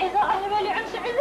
ኣይበሊዖም ሽዕሉ።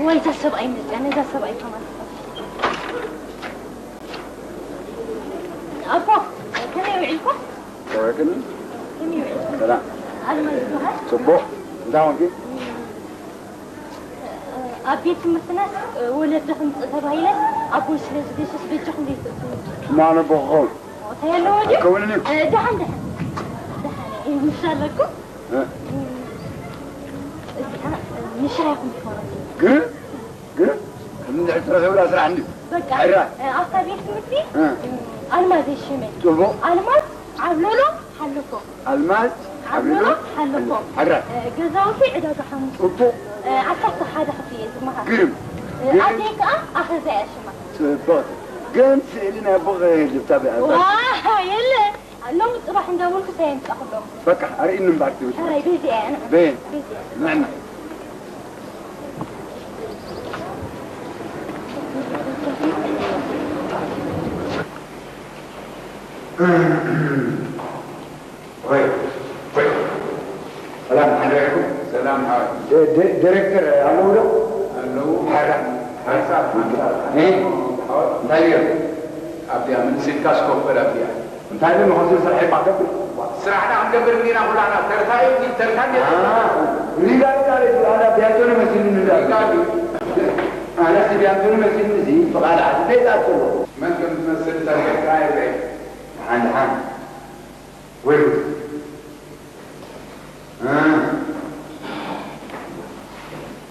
ወይ እዛ ሰብኣይ መፅያ፣ ነዛ ሰብኣይ ከማን። ኣቦ፣ ከመይ ውዒልኩም? ሰላም። ከመይ ውዒልኩም? ሰላም። ኣልማዝ ይበሃል። ጽቡቕ። እንታይ ኾንኪ? ኣብ ቤት ትምህርትናስ ወለዲ ክምፅእ ተባሂለ ኣቦይ ስለ ዝገሸስ በጃኹም ዘይትእትዉ። ማን ኣቦ ክኸውን? እንታይ ኣለዎ ድዩ? ኣይከውንን እዩ። እ፣ ደሓን፣ ደሓን። ደሓን እዩ፣ ምሽ ኣለኩም? እ? እዚኣ፣ እ፣ ምሻ ይኹን ትኾኑ። ግን፣ ግን፣ ከምዚ ዕጥረ ዘብላ ስራሕ እንድዩ። በቃ፣ ሕራ። እ፣ ኣብታ ቤት ትምህርቲ፣ እ። እ፣ ኣልማዝ እየ ሽመይ። ጽቡቕ። ኣልማዝ ዓብሎሎ ሓለፎ። ኣልማዝ ዓብሎሎ ዓብሎሎ ሓለፎ። ሕራ። እ፣ ገዛውቲ ዕዳጋ ሓሙስ። ጽቡቕ። እ፣ ዓሰርተ ሓደ ክፍሊ እየ ዝመሃር። ግርም። እ፣ ግርም። ኣደይ ከኣ ኣኸዛ እያ ሽማ። ጽብቕቲ። ግን ስእሊ ናይ ኣቦኺ ልብታ ብኣ-፣ ዋ፣ የለ። ሎሚ ጽባሕ እንዳበልኩ እንታይ የምጻኹሎም? በቃ፣ ኣርእይኒ እምበኣር ትብል። ሕራይ፣ በዚኣ እያ፣ ንዓ። በየን? በዚኣ። ንዕና። ወይ፣ ወይ። ሰላም፣ ሓደራኩም። ሰላም፣ ሓወይ። ደ-፣ ደ-፣ ዲሬክተር ኣለዉ ዶ? ኣለዉ። ሓራ። ሓንሳብ፣ ሓንሳብ፣ እ? ሓንሳብ፣ ሓወይ። እንታይ እዮም? ኣብዚኣ፣ ምንስ ኢልካ ስኮበር ኣብዚኣ። እንታይ ዶ ንኸዚ ስራሕ ይባህ ገብር? ስራሕና ክንገብር እንዲና ኩላና። ተርታ እዩ፣ ተርታ እንዲና። አ፣ ሪጋ ሪጋ ሪጋ፣ ኣነ ቢያንቶኒ መሲሉኒ እንዳ። ሪጋ ሪጋ። ኣነ ሲ ቢያንቶኒ መሲሉኒ እዚ ብቓል ዓዲ እንታይ ጣጥሎ? መን ከም ዝመስል ተርታ የብለይ። ሓንቲ ሓንቲ። ወይ ጉድ። እ።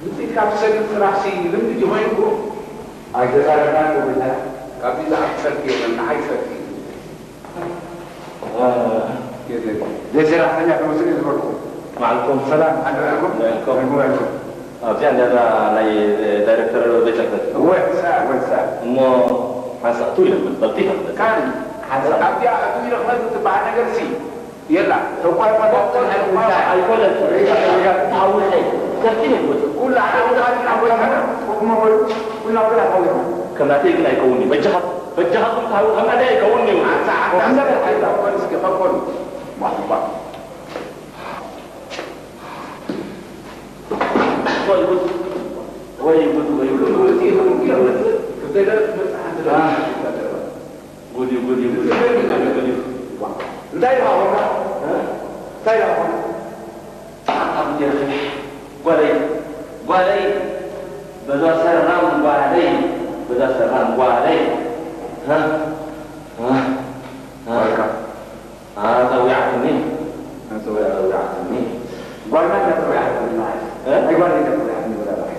ውፅኢት ካብ ዝሰግር ስራሕሲ ልምዲ ድዩ ኮይኑ እኮ? ኣይተዛረብናን እኮ ብልና። ካብዚ ዝዓቢ ፈርዲ የለን፣ ንዓይ ፈርዲ እዩ። እ፣ የለን። ዘይሰራሕተኛ ተወስደ ዝበልኩ። መዓልኩም ሰላም። ኣንዶ ያልኩም? ያልኩም። ያልኩም፣ ያልኩም። ኣብዚኣ እንዳ ናይ ዳይሬክተር ቤት ጽሕፈት። እወ፣ እወ። እሞ ሓንሳእ እትው ኢለ ክመጽእ፣ ቀልጢፈ ክመጽእ። ካን ሓንሳእ። ኣብዚኣ እትው ኢለ ክመጽእ ትበሃል ነገርሲ የላ። ተቋርቋ ኣይኮነትን። ሪጋ፣ ሪጋ። ሓውሰይ፣ ቀልጢፈ ክመጽእ። ኩሉ ዓለም ታሪኽና ወይና። ኩሉ ኩሉ ኩሉ ሓውሰና። ከም ናተይ ግን ኣይከውን እዩ። በጃኻ፣ በጃኻ ኩም ተሃው፣ ከም ናተይ ኣይከውን እዩ። ኣንሳ፣ ኣንሳ፣ ኣይከውን እስኪ፣ ከኮኑ። ዋ፣ ዋ። ወይ ጉድ፣ ወይ ጉድ፣ ወይ ጉድ፣ ወይ ጉድ። ጉድ እዩ፣ ጉድ እዩ፣ ጉድ እዩ፣ ጉድ እዩ፣ ጉድ እዩ። እንታይ ኢልካ ኾንካ? እ? እንታይ ኢልካ ኾንካ? ጣዕጣም እንዲያ ኸፊሕ። ጓለይ፣ ጓለይ፣ በዛ ሰራም ጓለይ፣ በዛ ሰራም ጓለይ። እ? እ? እ? ጓልካ። ኣጸዊዓትኒ። ኣጸዊዓ-፣ ኣጸዊዓትኒ። ጓልና እንዳጸዊዓትኒ ማለት። እ? ኣይ ጓለይ እንዳጸዊዓትኒ ወላ ማለት።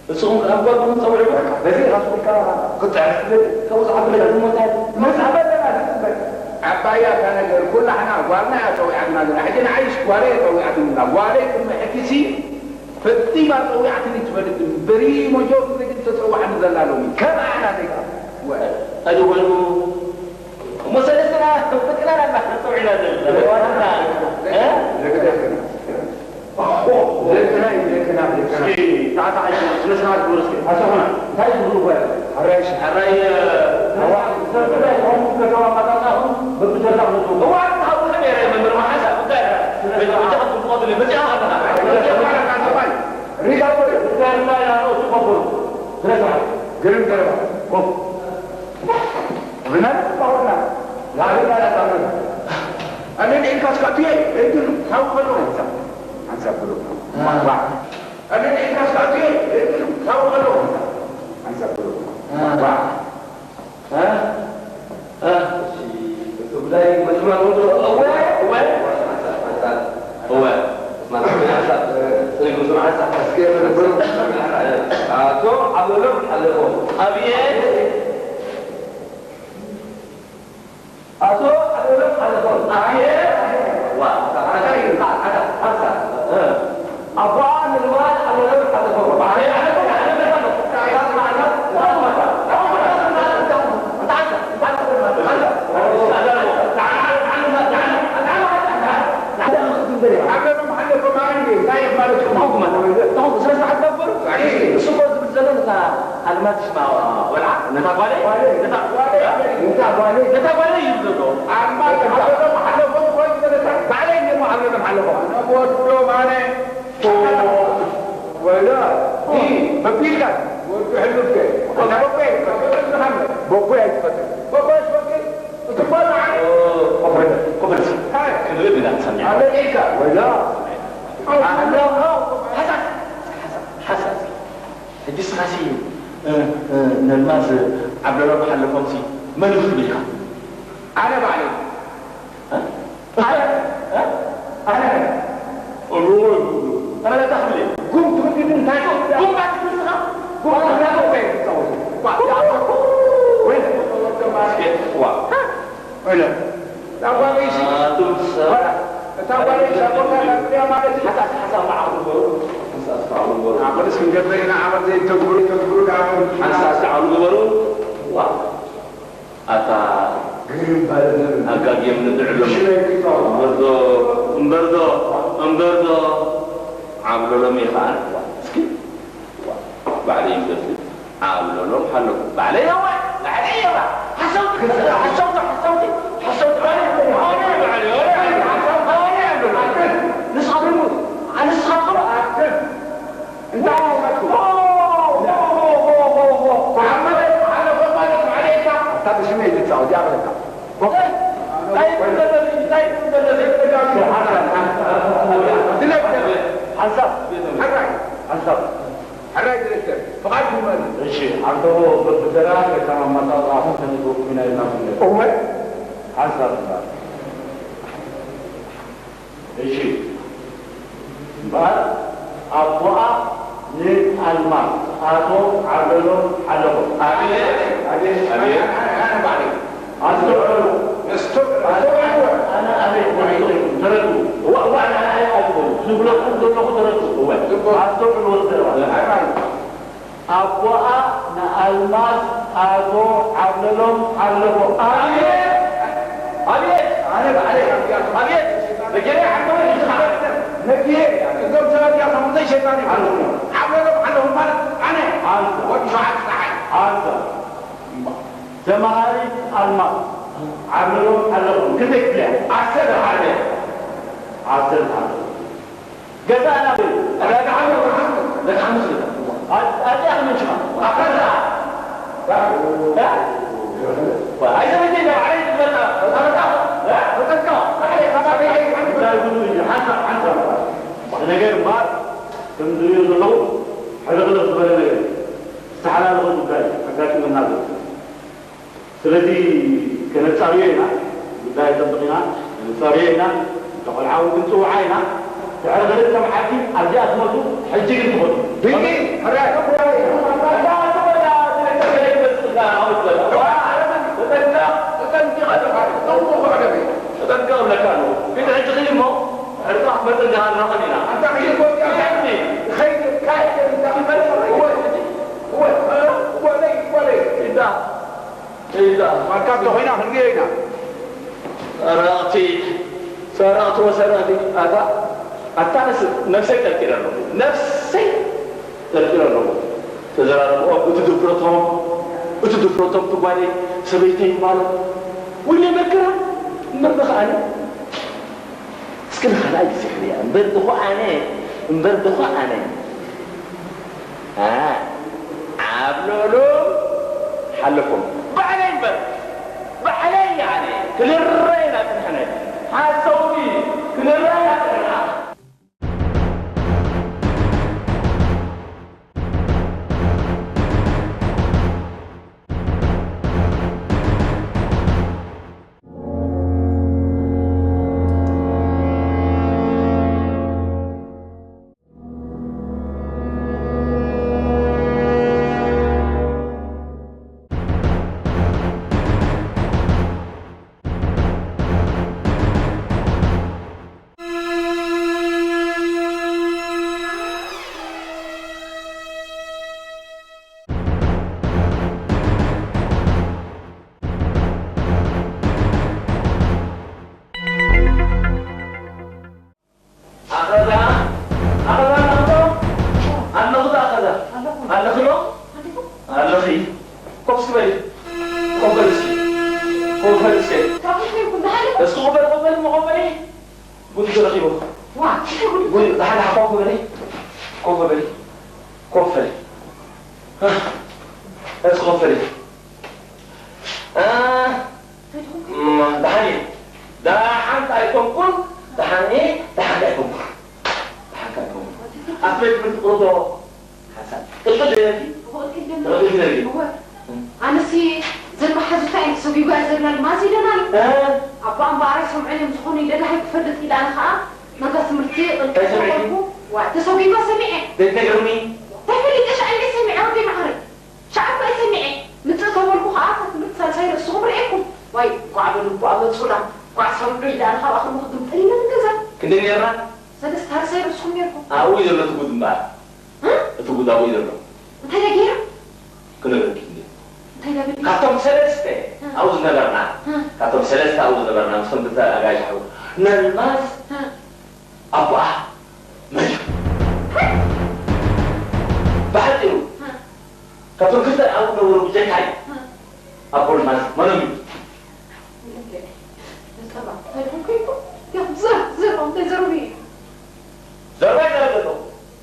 ንስኹም ከኣ ጓልኩም ትጸውዕዎ? በዚ ራሱ ኢልካ ክትጥዕም ትብል። ካብኡ ዝዓቢ ነገር እሞ እንታይ? መጽሓፍ ኣለና ዝጽበ። ዓባይ እያ እታ ነገር። ኩላሕና ጓልና እያ ጸዊዓትና ዘላ። ሕጂ ንዓይስ ጓለይ እያ ጸዊዓትኒ ዘላ። ጓለይ ቅድሚ ሕጂሲ ፈጺማ ጸዊዓትኒ ትፈልጥ። ብሪ ሞጆ ክትብል ተጸዋዕኒ ዘላ ሎሚ። ከም ኣና ደጋ። ወ-፣ ኣዱ ወልዱ እሞ ሰለስትና ደቅና ናና ተጸዊዕና ዘለና። እ? ደቅና፣ ደቅና፣ ደቅና። እስኪ ታዕታዕ ስነ ስርዓት ግበሩ እስኪ። ኣሰኹና፣ እንታይ ትብሉ ጓል? ሕራይ፣ ሕራይ፣ ኣዋ፣ ሰብ ጉዳይ ዝኾንኩም ከተማታትናኹም በብተራ ክትወስዱ። እዋ፣ ትሃውኹ ነይረ መምህር መሓዛ ጉዳይ። በጃ፣ በጃ፣ ክትወስዱ፣ በጃ፣ ሪጋ፣ ጉዳይ፣ ጉዳይ፣ ሪጋ፣ ሪጋ፣ ሪጋ፣ ስነ ስርዓት። ግርም ዘረባ። ኮፍ። ብናይ ጽባውና ላዕሊ ላዕሊ ኣሳምር። ኣነ ንኢልካ እስካ እትየ እድል ታው ከሎ። ሓንሳብ፣ ሓንሳብ ብሎ። ዋ። ኣነ ንኢልካ እስካ እትየ እድል ታው ከሎ። ሓንሳብ ብሎ። ዋ። እ? እ? እሺ፣ እቲ ጉዳይ መጅማዕ ወንዶ። እወ፣ እወ። ሓንሳብ፣ ሓንሳብ። እወ። ኣቶ ዓብደሎም ሓለፎም። ኣብየ። ኣቶ ዓብደሎም ሓለፎም። ኣልማዝ ሽማ ቆልዓ፣ ነታ ጓለይ፣ ጓለይ፣ ነታ፣ ጓለይ፣ ነታ ጓለይ፣ ነታ ጓለይ እዩ ዘሎ። ኣልማዝ ሓለፎም፣ ሓለፎም እኮ እዩ ዘለካ። ባዕለይ እሞ ሓለፎም፣ ሓለፎም። ኣነ ወዶ ማነ። ኦ፣ ወላ፣ እ፣ መቢልካ፣ ወዶ ሕሉፍከ። ኣታ በቆይ፣ በቆይ ዝሓመ። በቆይ ኣይትፈትን። በቆይ ትፈትን። እቲ ጓል ንዓይ። ኦ፣ ኮፈል፣ ኮፈል። ሃይ። ክንብል ኢና ንሰምዕ። ኣለቂልካ። ወላ። ኣሎ፣ ሓሳስ፣ ሓሳስ፣ ሓሳስ። ሕጂ ንስኻሲ፣ እ፣ እ፣ ነልማዝ ዓብለሎም ሓለፎምሲ መን እዩ ክትብል ኢኻ? ኣነ ባዕለይ። እ? ኣነ፣ እ? ኣነ። እወ፣ ተመለስካ ክትብል እየ። ጉም ትብል ግን እንታይ? ጉም ባትብል ንስኻ? ጉም ባትብል እንታይ? ወይ፣ ወይ። ዋ። ወይለ፣ እታ ጓለይሲ፣ ኣቱም ሰባት። እታ ጓለይሲ፣ ኣቦታ ናብያ ማለት እዩ። ሓሳስ፣ ሓሳስ፣ መዓት ግበሩ። ሓሳስ፣ መዓት ግበሩ። ኣመልስ ክንገብር ኢና፣ ዓመት ዘይተግብሩ፣ ተግብሩ፣ ደኣ ሓሳስ፣ መዓት ግበሩ። ዋ። ኣታ ግርም ማለት ነው። ኣጋግዮም ንድዕሎም። ሽመይ ክጻወት። እምበርዶ፣ እምበርዶ፣ እምበርዶ። ዓብለሎም ኢኻ። እስኪ። ባዕለይ ይምደት ዓብለሎም ሓለኹ። ባዕለይ የዋ፣ ባዕለይ የዋ። ሓሰውቲ፣ ሓሰውቲ፣ ሓሰውቲ፣ ሓሰውቲ። ኣነ፣ ኣነ፣ ባዕለይ፣ ኣነ፣ ኣነ፣ ኣነ፣ ኣነ፣ ኣነ። ንስኻትኩም፣ ንስኻትኩም። እንታይ ሓሰውቲ? ዓመት ሓለፎም ማለት ባዕለይ እታ። ኣታ ብሽመይ ትጻወት፣ እዚኣ በለካ። እንታይ ትብል ዘሎ እዚ? እንታይ ትብል ዘሎ እዚ? ሓንሳብ፣ ሓንሳብ፣ ሓንሳብ። ሕራይ ዲሬክተር፣ ፍቓድኩም መን? እሺ፣ ዓንተቦ በብተራ ከከም ኣመጣጥራኹም ተነግረኩም ኢና ኢልና ክንብል። እወ። ሓንሳብ እምበኣር። እሺ። እምበኣር ኣቦኣ ንኣልማዝ ኣቶ ዓብለሎም ሓለፎም። ኣቤት፣ ኣቤት፣ ኣቤት። ኣነ፣ ኣነ፣ ኣነ ባዕለይ። ኣስተውዕሉ። ኣነ ኣበይ ክፈልጦ እዩ? ተረድኡ። እዋ፣ እዋ፣ ኣነ፣ ኣነ ኣይትበሉ። ዝብለኩም ዘለኹ ተረድኡ። እወ። ኣስተውዕሉ፣ ወዲ ዘረባ። ኣቦኣ ንኣልማዝ ኣቶ ዓብለሎም ኣለዎ። ኣቤት! ኣቤት! ኣነ ባዕለይ፣ ኣቤት! ነጊረ፣ ዓርከይ፣ ነጊረ። እዞም ሰባት እዚኣቶም ብዘይ ሸይጣን ይፈልጡ። ዓብለሎም ኣለዉ ማለት ኣነ። ኣንተ። ወዲ ሸውዓተ ፀሓይ። ኣንተ። ተማሃሪት ኣልማዝ ዓብለሎም ኣለኹም። ክንደይ ክፍሊ እያ? ዓሰርተ ሓደ። ዓሰርተ ሓደ። ገዛና ደቂ ሓሙስ፣ ደቂ ሓሙስ። ኣጽያ ከመይ ሽማ? ኣፈራ። ኣይሰበይተይ፣ ንባዕለይ ዝመጣ። ተጠንቀቕ። እንታይ ጉዱ እዩ? ሓንሳብ፣ ሓንሳብ። ነገር እምበኣር፣ ከም ዝርእዮ ዘለኹ፣ ሕልኽልኽ ዝበለ ነገር፣ ዝተሓላለኸ ጉዳይ ኣጋጢሙና ዘሎ። ስለዚ ከነጻርዮ ኢና፣ ጉዳይ ኣጸብቕ ኢና፣ ከነጻርዮ ኢና፣ እታ ቆልዓ እውን ክንጽውዓ ኢና። ድሕሪ ክልተ መዓልቲ ኣብዚኣ ትመጹ፣ ሕጂ ግን ትኸዱ። ድንቂ! ሕራይ! ተጠንቀቕ እብለካ ኣለኹ። ግን ሕጂ ኺድ እሞ፣ ድሕሪ ጽባሕ ክትመጽእ እንዲኻ ንራኸብ ኢና። ኣንታ ኺድ እሞ፣ ኺድ እሞ። ኸይድ፣ ካይድ፣ እወ፣ እወ፣ እወ፣ ለይ፣ እወ፣ ለይ። ኢዳ። ኢዳ። ማርካ እንተኾይና ክንሪኦ ኢና። ሰረቕቲ፣ ሰረቕቲ ወሰረቕቲ። ኣታ፣ ኣታ ነስ-፣ ነብሰይ ጠርጢረ ኣለኹ። ነብሰይ ጠርጢረ ኣለኹ። ተዘራረብኦ፣ እቲ ድፍረቶም፣ እቲ ድፍረቶም፣ እቲ ጓለይ ሰበይተይ ማለት። ወይኔ መከራ፣ እምበር ብኸኣነ። እስኪ ንኻልኣይ ግዜ ክርእያ እምበር ድኹ ኣነ፣ እምበር ድኹ ኣነ። ኣ፣ ዓብለሎም ሓለፎም። ባዕለይ እምበር፣ ባዕለይ ኣነ። ክንረኣይ ኢና ጸኒሕና። ሓሰውቲ፣ ክንረኣይ ኢና ጸኒሕና። ኮፈሊ መኾፈሊ ጉድ ተረኺቡ። ዋ፣ እንታይ ጉድ? ጉድ፣ ደሓን ደሓን ኮፍ በሊ። ኮፍ በሊ። ኮፍ በሊ። እስኪ ኮፍ በሊ። እ፣ ም፣ ደሓን እየ። ደሓን ኣይኮንኩን። ደሓን እየ። ደሓን ኣይኮንኩን። ደሓን ኣይኮንኩን። ኣፍለጥ ምን ትቕርዶ? ሓሳብ። ቅልቅል ደረጊ? እወ፣ ቅልቅል ደረጊ። ረግል ደረጊ? እወ። እም። ኣነሲ ዘን መሓዙታ እየን ተሰጒጓ ዘብላ ልማዝ ኢለና ኣሎ። እ? ኣቦኣ እምበኣር ኣይሰምዑን እዮም ዝኾኑ ኢለ ደሃይ ክፈልጥ ኢለ ኣነ ኸኣ ናታ ትምህርቲ እንታይ ሰሚዕኪ? ቅልቅል ዋ፣ ተሰጒጓ ሰሚዐ። ዘይትነግርኒ? እንታይ ፈሊጠ ሻዕ እንደ ሰሚዐ ወዲ መዓረይ። ሻዕ እኮ እየ ሰሚዐ። ምጽእ ተበልኩ ኸኣ እታ ትምህርቲ ሳልሳይ ርእስኹም ርኤኩም። ዋይ፣ ጓዕ በሉ እባ መጹና። ጓዕ ሰምዑ ኢለ ኣነ ኻብኣ ከለኹ ግምጥል ኢለ ንገዛ። ክንደይ ነርና? ሰለስተ ሳልሳይ ርእስኹም ነርኩም። ኣብኡ እዩ ዘሎ እቲ ጉድ እምበኣር። እ? እቲ ጉድ ኣብኡ እዩ ዘሎ። እንታይ ደኣ ገይራ? ክነግረኪ እንዴ። እንታይ ደኣ በሊ? ካብቶም ሰለስተ እ። ኣብኡ ዝነበርና፣ እ። ካብቶም ሰለስተ ኣብኡ ዝነበርና፣ ምስቶም ክልተ ኣጋይሽ ሓው፣ ነልማዝ እ። ኣቦኣ መን እዩ? ብሓጺሩ፣ እ። ካብቶም ክልተ ኣብኡ ዝነበሩ ብጀካይ፣ እ። ኣቦ ልማዝ መኖም እዩ? ዘረባ፣ ዘረባ፣ እንታይ ዘረባ እዩ? ዘረባ ይዛረብ ዘለኹ።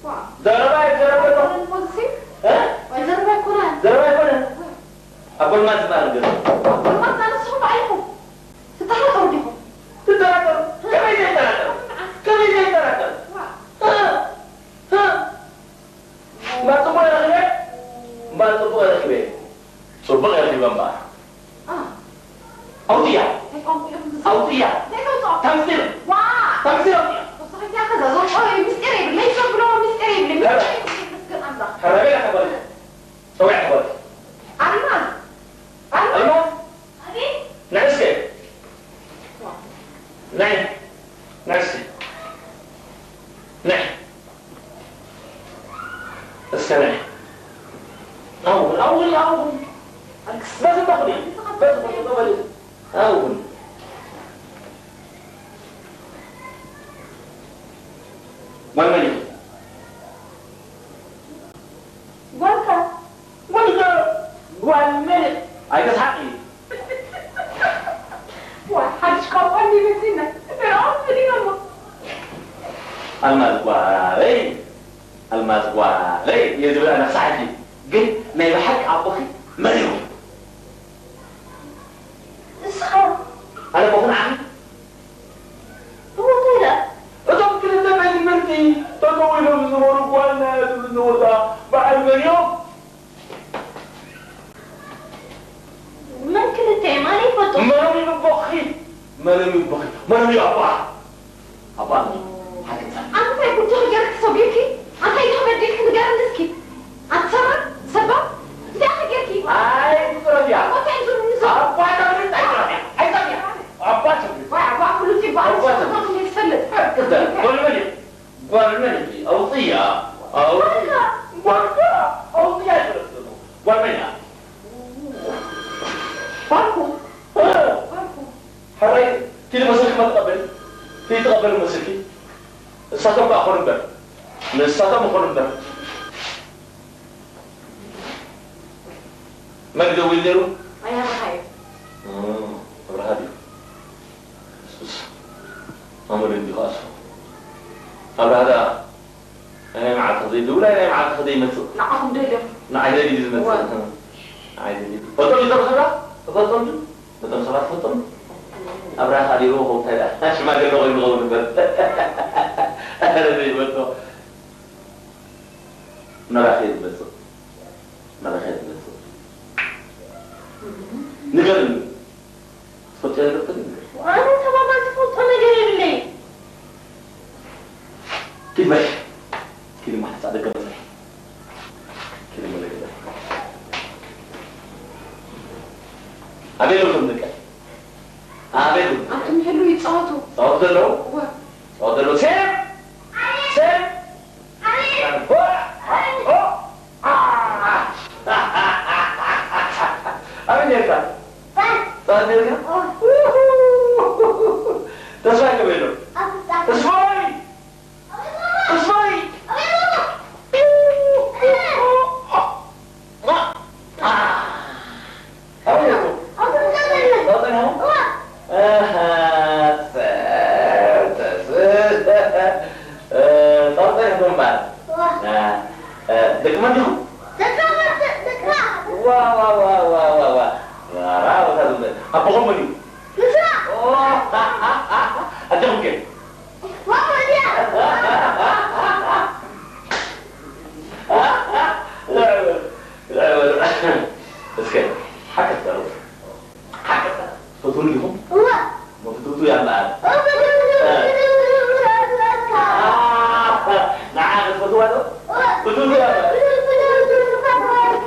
ዋ። ዘረባ ይዛረብ ዘለኹ። ኣይኮነን እሞ እዚ? እ? ወይ ዘረባ ኣይኮነን። ዘረባ ኣይኮነን። ዋ። ኣቦ ልማዝ ዝባሃል ገለ። ኣቦ ልማዝ ኣነስኹም ባዕልኹም ትጠራጠሩ ዲኹም? ትጠራጠሩ? ከመይ ዘይጠራጠር? ከመይ ዘይጠራጠር? ዋ። እ? እ? እምበኣር ጽቡቕ ረኺበ፣ እምበኣር ጽቡቕ ረኺበ። ጽቡቕ ረኺበ እምበኣር። አ። ኣውጽያ። እንታይ ቋንቋ እዮም ዝዛረቡ? ኣውጽያ። እንታይ ተውጽኦ? ተምሲል። ዋ! ተምሲል ኣውጽያ። ተወሳኺ እዚኣ ከዛ ዘውጽኦ ምስጢር የብለይ፣ ዘብሎ ምስጢር የብለይ። ሄረ። ምስጢር የብለይ። ምስጢር ኣምላኽ። ሄረ፣ ቤላ ተበል። ጸውዕ ተበል። ኣልማዝ። ኣልማዝ። ኣልማዝ። ኣቤት። ንዕስከ። ናይ፣ ናይ እስኪ። ናይ። እስከ ናይ። ኣው፣ ኣው፣ ኣው። በዚ ተኽሊ፣ በዚ ተኽሊ፣ በዚ። ኣው። ማን መን እዩ? ጓልካ። ወልደ ጓል መልክ ኣይተስሓቂ። ዋ፣ ሓድሽ ቋንቋ እንዲመጺና። ርኦም ዝዲኖሞ። ኣልማዝ ጓለይ፣ ኣልማዝ ጓለይ እየ ዝብል ኣነ ክሳዕ ሕጂ። ግን ናይ ብሓቂ ኣቦኺ መን እዩ? ንስኻ። ኣነ ኣቦኺ ንዓኺ? እሞ እንታይ ደኣ? እቶም ክልተ ቤት ትምህርቲ ጠጠው ኢሎም ዝነበሩ ጓልና እያ ትብል ንቦታ በዓል መን እዮም? መን ክልተ እዮም? ኣነ ይፈልጦ። መኖም ይብቦኺ? መኖም ይብቦኺ? መኖም እዩ ኣቦኣ? ኣቦኣ መን እዩ? ሓቂ እንታይ? ኣንታይ ጉጅኺ ገይርኪ ተሰጒርኪ? ኣንታይ ኢኺ በዲልኪ ንገርኒ እስኪ? ኣቲ ሰባ? ሰባ? እንታይ ኢኺ ገይርኪ? ኣይ፣ ትጽረፍያ። ኣቦ እንታይ እዩ ዝብሉኒ ዘሎ? ኣባ ተምሪ እንታይ ትጽረፍያ? ኣይትጽረፍያ። ኣባ ተምሪ። ዋይ፣ ኣባ ፍሉጥ እዩ፣ ኣባ ኣባ ተምሪ። ዝፈልጥ። ቅድም፣ ጓል መን እዩ? ጓል መን እዩ? ኣውጽያ። ኣውጽያ። ጓልካ። ጓልካ። ኣውጽያ ይብለክ ዘሎ። ጓል መን እያ? ጓልኩ። እ። ጓልኩ። ሕራይ፣ ኪዲ መስልኪ መትቐበል። ኪዲ ተቐበል መስልኪ። ንሳቶም ከኣ ኾኑ እምበር። ንሳቶም ኾኑ እምበር። መን ደዊሉ ነይሩ? ኣይ ኣብርሃ እዩ። እ፣ ኣብርሃ ድዩ? እሱስ ኣመሉ እንዲሁ ኣስፎ። ኣብርሃ ደኣ ናይ መዓልቲ ክዘይድውል፣ ናይ መዓልቲ ክዘይመጽእ። ንዓኹም ደልዮም። ንዓይ ደልዩ ዝመጽእ። እወ። ንዓይ ደልዩ። ፈልጦም እዩ ተረኸብራ? ተፈልጦም እዩ? ነቶም ሰባት ፈልጦም? ኣብርሃ ካሊዎ ኸው እንታይ ደኣ? ሽማግለ ኮይኑ ኸውን እምበር። ኣረ ዘይፈልጦ። ናባኸ ዝመጽእ? ናባኸ ዝመጽእ? ንገርኒ። ትፈልጥዮ ነገር ተሎ ንገርኒ። ኣነ ተማማ ዝፈልጦ ነገር የብለይን። ኪድ በል። ኪድ ማሕጻ ደገ መጽሐ። ኪድ መለገ በል። ኣቤት እቶም ደቀ። ኣቤት። ኣቱም ይሕሉ ይጻወቱ። ጻወቱ ዘለዉ? እወ። ጻወቱ ዘለዉ። ሴፍ! ሴፍ! እምበር። ዋ። እ፣ እ፣ ደቂ መን ዲኹም? ደቂ መን? ደቂ መን? ዋ፣ ዋ፣ ዋ። ራ፣ ራ፣ ራ፣ ራ። ኣቦኹም መን እዩ? ንስኻ። ዋ። ኣጆኹም ከ? ዋ፣ ወዲያ። እስከ፣ ሓቀ ትዛረቡ። ሓቀ ትዛረቡ። ትፈትውኒ ዲኹም? እወ። መፍትውቱ እያ እምበኣር። እወ፣ ፍትውቱ፣ ፍትውቱ፣ ፍትውቱ፣ ፍትውቱ። ንዓ ክትፈትዋ ዶ? እወ። ፍትውቱ እያ እምበኣር። ፍትውቱ፣ ፍትውቱ፣ ፍትውቱ።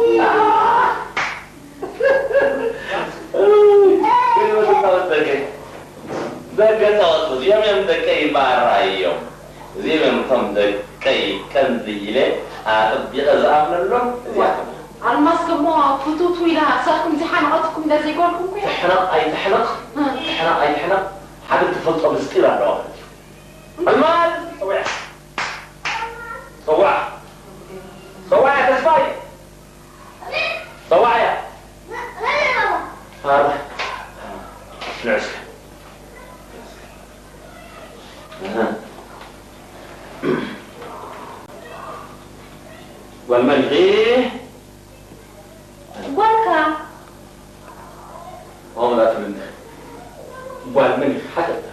ደቂ፣ ደቂ ጻወቱ፣ እዚኦም እዮም ደቀይ እምበኣር፣ ራእዮም። እዚኦም እዮም እቶም ደቀይ፣ ከምዚ ኢለ ኣጥቢቐ ዝኣምነሎም፣ እዚኣቶም እዮም። ኣልማዝ ከሞ ፍቱቱ ኢላ፣ ክሳብ ከምዚ ሓነቐትኩም ኢላ ዘይጓልኩም እኮ እያ። ትሕነቕ ኣይትሕነቕ፣ እ። ትሕነቕ ኣይትሕነቕ፣ ሓደ ትፈልጦ ምስጢር ኣለዋ ማለት እዩ። ኣልማዝ፣ ጸውያ። ጸውያ። ጸውያ፣ ተስፋይ። ጸዋዕያ። ኣረ፣ ንዑ እስከ። ኣሃ። ጓል መን ኢኺ? ጓልካ። ኦምላ ትብልኒ። ጓል መን ኢኺ? ሓተታ።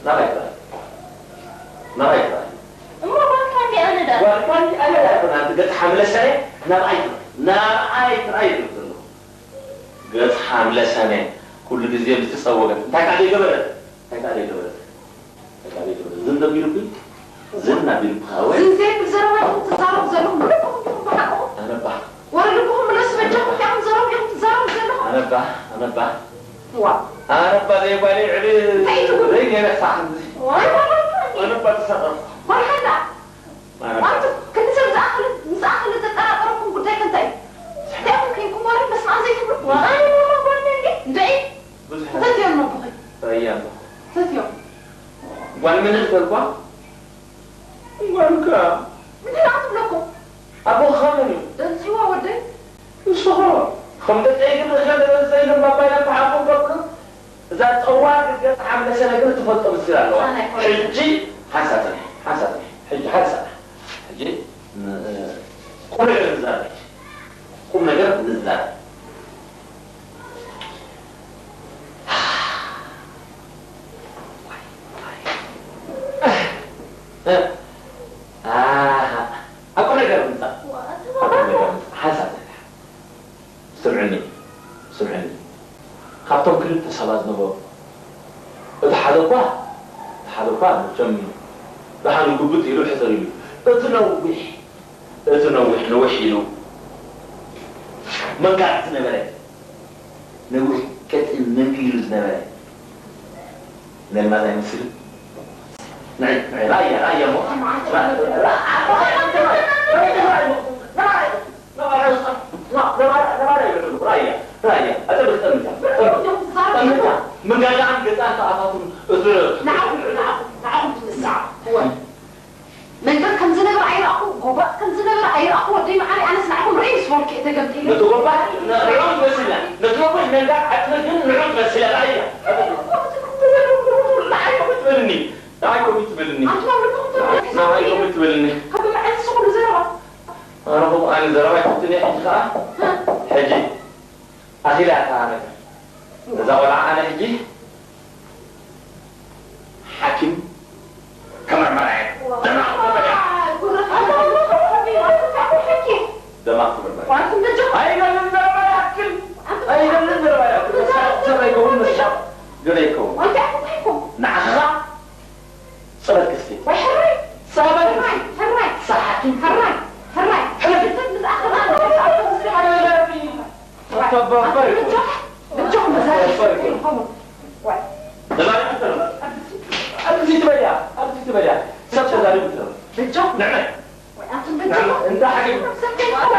ናባይ ጥራይ። ናባይ ጥራይ። እሞ ጓልካ እንዲ ኣነ ደኣ? ጓልካ እንዲ ኣነ ደኣ ይኹን፣ ኣንቲ ገጽ ሓምለ ሰነ፣ ናብኣይ ጥራይ። ናብኣይ ጥራይ ይብል ዘለኹ። ገጽ ሓምለ ሰነ፣ ኩሉ ግዜ ምስ ትጸወገት። እንታይ ከኣ ዘይገበረት? እንታይ ከኣ ዘይገበረት? እንታይ ከኣ ዘይገበረት? ዝን ደቢሉኪ? ዝን ኣቢልካ ወይ? ዝን ዘይብል ዘረባ ኢኹም ትዛረቡ ዘለኹም። ብልብኹም ዲኹም ብሓቅኹም? ኣነባ። ወረ ልብኹም ምለሱ በጃኹም። እንታይ ኢኹም ዘረባ ኢኹም ትዛረቡ ዘለኹም? ኣነባ፣ ኣነባ። ዋ። ኣነባ ዘይጓለይ ዕብይ እንታይ ትብሉ? ዘይገይረ ክሳዕ ክንድዚ። ዋይ፣ ዋይ፣ ዋይ፣ ዋይ። ኣነባ ተሰረፍኩ። ዋይ፣ ሓንዳ። ኣነባ። ዋንቱ፣ ክንዲ ሰብ ዝኣኽል፣ ዝኣኽል ዘጠራጠረኩም ጉዳይ ከ እንታይ እዩ? እንታይ ኢኹም ኬንኩም ማለት መስማዕ ዘይትብሉ? ዋይ፣ ዋይ፣ ዋይ፣ ዋይ፣ እንዴ? እንዴ? ብዙሕ ፈትዮም ኣለኹ። ፈትዮም። ጓል መን እያ ትፈልጥዋ? ጓልካ። እንታይ ደኣ ትብለኩም? ኣቦኻ መን እዩ? ደንጽዋ ወደይ። ንስኹ። ከም ደቀይ ግን እኽለ ደበዘ ኢሎም ባባይና ብሓቁ ከብሉ። እዛ ጸዋር ገጽ ሓምለ ሰነ ግን ትፈልጦ ምስጢር ኣለዋ። ኣነ ኣይኮነን። ሕጂ ሓንሳእ ጽንሒ፣ ሓንሳእ ጽንሒ። ሕጂ ሓንሳእ። ሕጂ ን-፣ ቁም ነገር ንዛረብ። ቁም ነገር ንዛረብ። ኣሃ። ኣብ ቁም ነገር ንምጻእ። ኣብ ቁም ነገር ንምጻእ። ሓንሳብ ዘላ። ስምዕኒ፣ ስምዕኒ። ካብቶም ክልተ ሰባት ዝነበሩ፣ እቲ ሓደ እኳ፣ እቲ ሓደ እኳ መቸም ደሓን ግብጥ ኢሉ ሕጽር ኢሉ። እቲ ነዊሕ፣ እቲ ነዊሕ፣ ንውሕ ኢሉ መንጋግ ዝነበረ፣ ነዊሕ ቀጢን መንጊ ኢሉ ዝነበረ፣ ነልማዝ ኣይመስልን? ንዒ፣ ንዒ፣ ራእያ፣ ራእያ እሞ። ራ-፣ ራ-፣ ራ-፣ ራእያ፣ ራእያ፣ ራእያ፣ ራእያ፣ ራእያ፣ ኣጸብቅ ጠምታ፣ ጠምታ፣ ጠምታ፣ መንጋጋን ገጻን ተኣፋፍሩ፣ እሱ ንዓኹም፣ ንዓኹም፣ ንዓኹም ትምስዓ። እወ። መንገድ ከም ዝነብር ኣይረኣኹ፣ ጎባጥ ከም ዝነብር ኣይረኣኹ፣ ወደይ መዓረይ፣ ኣነስ ንዓኹም ርእይ ምስ በልኩ እየ ተገምጢለ። ነቲ ጎባጥ ንዕኡ ትመስል እያ። ነቲ ነዊሕ መንጋግ ዓጽሚ ግን ንዕኡ ትመስል እያ። ንዓይ ከምኡ ትበልኒ። ንዓይ ከምኡ ትበልኒ። ኣንቱም ኣብ ልብኹም ተረጋግሑ። ንዓይ ከምኡ ትበልኒ። ካብ መዓስ እዚ ኩሉ ዘረባ? ኣነ ከምኡ ኣነ ዘረባ ኣይፈቱን እየ። ሕጂ ከኣ፣ ሕጂ ኣኺላ እታ ነገር። እዛ ቆልዓ ኣነ ሕጂ ሓኪም ከመርመራ እየ። ደማ ክትምርመር እያ። ደማ ክትምርመር እያ። ኣይደልን ዘረባ ይኣክል። ኣይደልን ዘረባ ይኣክል። ሰብ ኣይከውን፣ መሻ ገለ ይከውን። ንዓኻ ጸበል ክስቲ። ወይ ሕራይ። ጸበል ሕራይ፣ ሕራይ። ሰሓቲ። ሕራይ፣ ሕራይ። ሕራይ። ሕራይ። ተባባሪ። በጃኹም፣ በጃኹም፣ በጃኹም። ተባባሪ። ወይ። ተባባሪ። ኣብዚ ትበልያ፣ ኣብዚ ትበልያ። ሰብ ተዛሪቡ ትረፍ። በጃኹም። ንዕመት። ወይ ኣንቱም በጃኹም። ንዕመት። እንዳ ሓቂ። ሰብ ከይትኾኑ።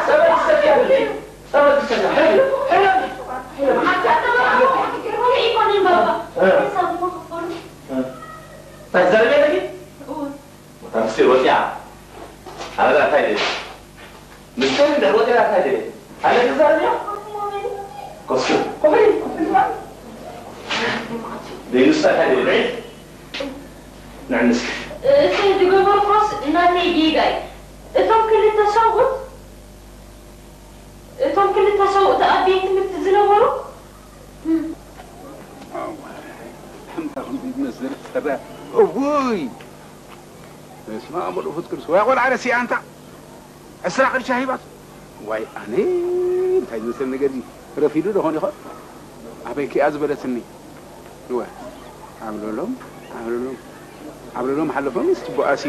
ጸበል ክሰትያ ብልኪ። ጸበል ክሰትያ። ሕረዲ፣ ሕረዲ፣ ሕረዲ። ሓቂ ኣተባባሪ። ሓቂ ገርሆ ይኮንን ባባ። እ። ሓሳብ እሞ ክኾኑ። እ። እንታይ ትዛረቢ ኣለኪ? እወ። እታ ምስጢር ወፂኣ። ኣነ እንታይ ደሊ? ምስጢር እንድሕር ወፂኣ እንታይ ደሊ? ኣነ ክዛረብ እያ? ኮስኩ፣ ኮፈይ፣ ኮፈይ። ደይ ንሳ እንታይ ደሊ? ንዒ። ንዕንስክፍ። እቲ ዝገበርኩስ እናተይ ጌጋ እዩ። እቶም ክልተ ሰብኡት፣ እቶም ክልተ ሰብኡት ኣብ ቤት ትምህርቲ ዝነበሩ፣ ኣንታ ከምዚ ዝመስል ፍረ። እውይ! በስመ ኣብ ወወልድ ወመንፈስ ቅዱስ። ወይ ቆልዓ ረሲኣ ኣንታ። ዕስራ ቅርሺ ሂባቶ። ዋይ ኣነ እንታይ ዝመስል ነገር እዚ ረፊዱ ዶ ኾን ይኾን? ኣበይ ክያ ዝበለትኒ? እወ። ዓብለሎም፣ ዓብለሎም፣ ዓብለሎም ሓለፎም ምስ ትቦኣሲ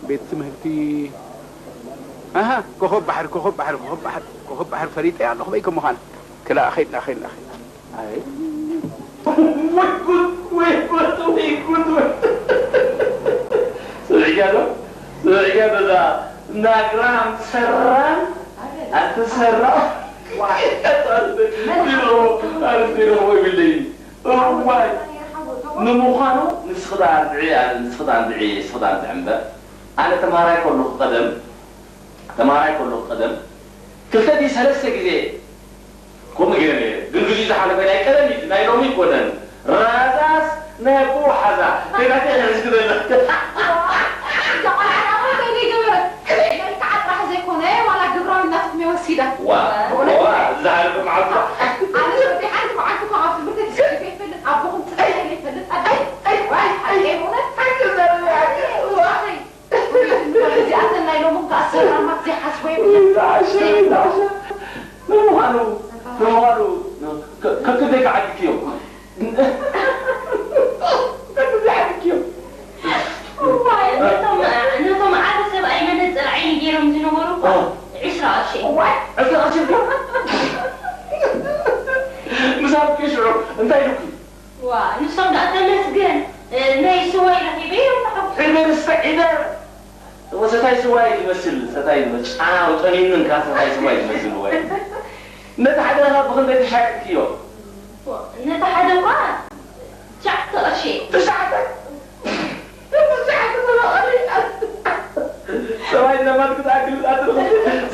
ቤት ትምህርቲ ኣሃ ኮኾብ ባሕሪ፣ ኮኾብ ባሕሪ፣ ኮኾብ ባሕሪ፣ ኮኾብ ባሕሪ ፈሊጠ ኣለኹ በይ ከም ምዃና። ክላ ኸይድና፣ ኸይድና፣ ኸይድና። ኣይ። ወይ ጉድ፣ ወይ ጉድ፣ ወይ ጉድ፣ ወይ ስምዕያ ዶ? ስምዕያ ዶ? እዛ ናግራም ሰራም ኣንቲ ሰራም ኣርዝሮ ይብለይ። እዋይ ንምዃኑ ንስኺ ደኣ ኣርድዒ፣ ንስኺ ደኣ ኣርድዒ፣ ንስኺ ደኣ ኣርድዒ እምበር ኣነ ተምሃራይ ከለኹ ቀደም ተምሃራይ ከለኹ ቀደም ክልተ ድዩ ሰለስተ ግዜ ከምኡ ገይረ ነይረ። ግን ግዚኡ ዝሓለፈ ናይ ቀደም እዩ፣ ናይ ሎሚ ኣይኮነን። ራዛስ ናይ ኣቦኡ ሓዛ። ከይዳ ከይዳ ሕዝኪ ዘላ። እዛ ቆልዓ ደኣ እንታይ ዘይገበረት? ክዘይ መልክዓ ጥራሕ ዘይኮነ ዋላ ግብራዊ እናትኩም ወሲዳ። ዋ ዋ ዝሓለፈ መዓልቲ ኣነ ሰቢሓንቲ መዓልቲ እኳ ካብ ትምህርቲ ተሰሊፈ ይፈልጥ ኣቦኹም ጥራሕ ይፈልጥ ኣደ ዋይ ሓቂ እውነት እዚኣተን ናይ ሎሞም ከኣ ሰራማት ዘይሓስቦ የብለን። ንምዃኑ ንምዃኑ ከክንደይ ከዓድክዮም? ከክንደይ ዓድክዮም? እዋይ፣ ነቶም ነቶም ዓቢ ሰብኣይ መነጽር ዓይኒ ገይሮም ዝነበሩ እኮ ዒስራ ቅርሺ። እዋይ፣ ዕስራ ቅርሺ ምሳብ ሽዑ እንታይ ኢሉኪ? ዋ ንሶም ደኣ ተመስገን ናይ ስዋይ ረኺበ እዮም ተሓጉሶም። ዒደር እስከ ዒደር እወ ሰታይ ስዋይ ትመስል ሰታይ ዝመስል ጫናው ጠኒኑ እንካ ሰታይ ስዋይ ትመስል ወይ ነቲ ሓደ ኸ ብኽንደይ ተሻይጥክዮ? ነቲ ሓደ እኳ ትሽዓተ ቅርሺ። ትሽዓተ ትሽዓተ ሰብኣይ ለማት ክትኣክል ኣትርኽ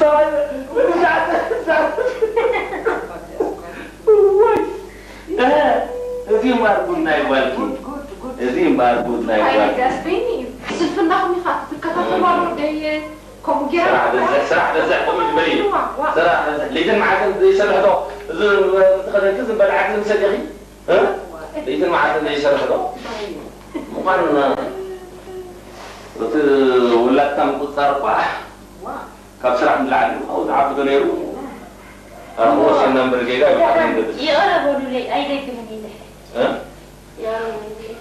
ሰብኣይ ትሽዓተ ትሽዓተ ወይ እዚ እምበኣር ጉድ ናይ ጓልኪ። እዚ እምበኣር ጉድ ናይ ጓልኪ። ስንፍናኹም ኢኻ ትከታተሉ ኣሎ ደየ ከምኡ ጌራ ስራሕ በዝሕ ስራሕ በዝሕ ከምኡ ዝበል እዩ። ስራሕ በዝሕ ለይትን መዓልትን ዘይሰርሕ ዶ እዚ ምትኸደኪ ዝም በል ዓዲ ዝምሰል ኢኺ? እ? ለይትን መዓልትን ዘይሰርሕ ዶ? ምዃን እቲ ውላድካ ምቁፅፃር እኳ ካብ ስራሕ ንላዕሊ እዩ። ካብኡ ዝዓቢ ዶ ነይሩ? ኣብ ወሰና እምበር ጌጋ ይብዓል መንገዲ። ይቕረ በሉለይ፣ ኣይደግምን እየ ድሕሪ ሕጂ። እ? ይቕረ በሉለይ።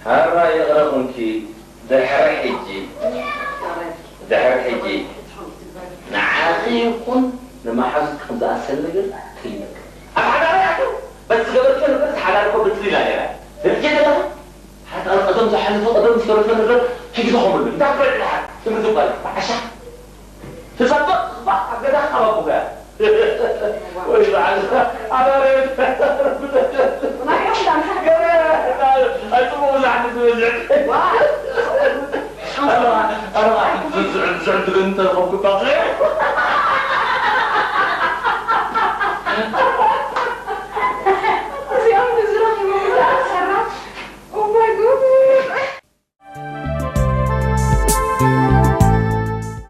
ሃራ ይቕረ ኹንኪ፣ ድሕሪ ሕጂ፣ ድሕሪ ሕጂ ንዓኺ ይኹን ንመሓዙትኪ ከም ዝኣሰር ነገር ከይነግር። ኣብ ሓዳር ይኣቱ፣ በቲ ዝገበርክዮ ነገር እቲ ሓዳር እኮ ብትል ኢላ ነይራ። ትርድየ ዘለኻ? ሓዳር ቀደም ዝሓለፈ ቀደም ዝተረፈ ነገር ሕጂ ተኾምሉ። እንታይ ክረድእ ደሓን? ትምህርቲ ጓል፣ ብዓሻ። ትጸብቕ ትኽፋእ ኣብ ገዛ ካብ ኣቦኻ እያ። ወይ በዓል ኣባረር። ገለ ኣይጽቡቕ ብዙሓት ትበዝሕ። ኣረኻ ኣረኻ ዝዕድ ዝዕድ ግን ተረኸብኩ ባኽ።